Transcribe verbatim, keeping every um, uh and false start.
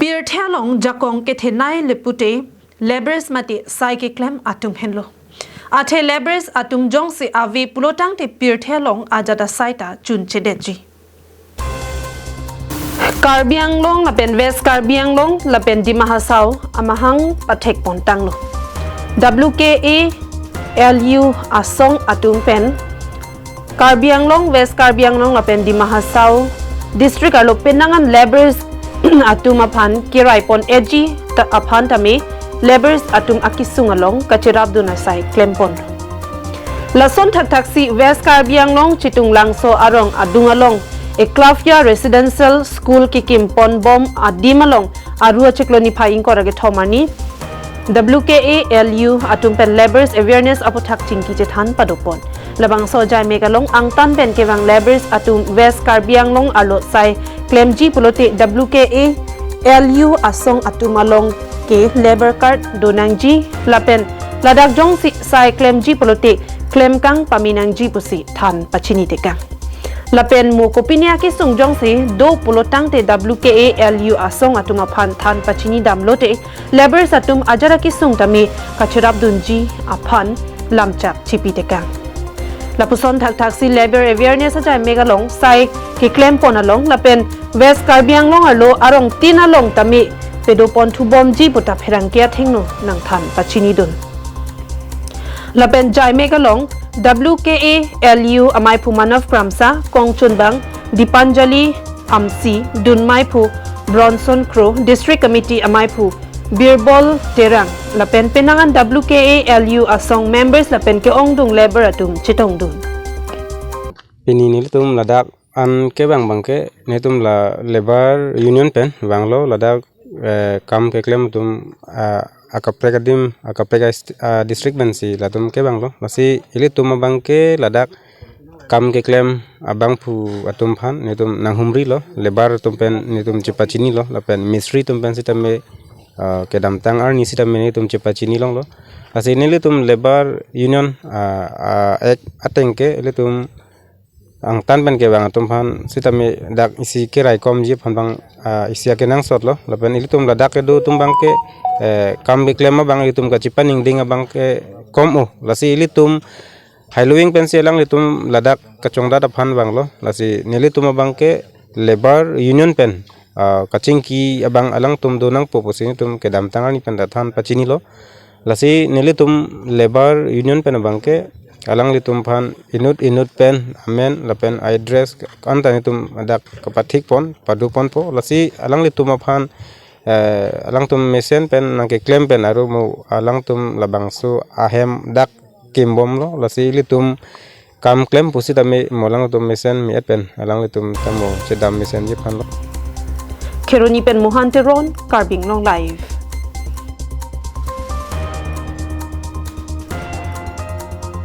Pirthe along jakong kethenei le pute labourers mate sai keklem atum henlo. Athe labourers atum jongsi ave pulotangte pirthe along ajat asai ta chunchedetji. Karbi Anglong lapen West Karbi Anglong lapen Dima Hasao amahang pathek pontanglo. W K A L U asong atum pen Karbi Anglong, West Karbi Anglong lapen Dima Hasao district arlo penang an labourers atum aphan kerai pon-eji ta aphan tame labourers atum akesung along kacherapdun asai klempon. Lason thakthaksi West Karbi Anglong Chitunglangso arong adung along Eklavya Residential School kekim ponbom adim along Aru achiklo niphai ingkoi ra kethom arni W K A L U atum pen labourers awareness aputhak chingki chethan padopon. Labangso ajaimek along angtan pen kevang labourers atum West Karbi Anglong arlo sai klemji pulote W K A L U asong atum along ke labour card donangji lapen ladak jongsi sai klemji pulote klemkang pamenangji pusi than pachinitekang. Lapen mo kopine akesung jongsi do pulotangte W K A L U asong atum aphan than pachinidamlote labourers atum ajat akesung tame kacherapdunji aphan lamchak chipitekang. Lapuson thakthaksi labour awareness ajaimek along sai keklempon along lapen West Karbi Anglong arlo arong tin along tame pedopon thubomji puta pherangke athengno nangthan pachinidun. Lapen jaimek along W K A L U amaiphu Manav Kramsa, kongchunbang Dipanjali Amsi, dunmaiphu Bronson Kro, District Committee amaiphu Birbol Terang, lapen penang an W K A L U asong members lapen ke-ongdung labour atum chetongdun. Pini nelitum ladak an kevang abangke nelitum la labour union pen vanglo, ladak eh, kam keklem atum ah, akaprek adim, akaprek a st- ah, district pensi latum kevanglo. Lasi ilitum abangke ladak kam keklem abangphu atum aphan nelitum nanghumrilo, labour atum pen nelitum chepachinilo lapen mistri atum pen sitame ah, kedamtang arni sitame nelitum chepachini longlo. Lasi nelitum labour union ah, ah, ek ateng ke ilitum angtan pen kevang atum aphan sitame dak isi keraikomji aphan abang ah, isi akenangsotlo. Lapen ilitum ladak kedo atum abangke eh, kam keklem abang ilitum kachepaningding abangke kom-o. Lasi ilitum hailuing pensi alanglitum ladak kachongdat aphan vanglo. Lasi nelitum abangke labour union pen ah, kachingki abang alangtum donangpo pusi nelitum kedamtang arni pen dathan pachinilo. Lasi nelitum labour union pen abangke alanglitum aphan inut inut pen amen lapen address anta nelitum dak kapathikpon padoponpo. Lasi alanglitum aphan eh, alangtum mesen pen nangkeklem pen aru mo alangtum labangso ahem dak kimbomlo. Lasi ilitum kam klem pusitame mo alangtum mesen me-et pen alanglitum tamo chedam mesenji aphanlo. Kheroni pen Mohan Teron, Karbi Anglong Live.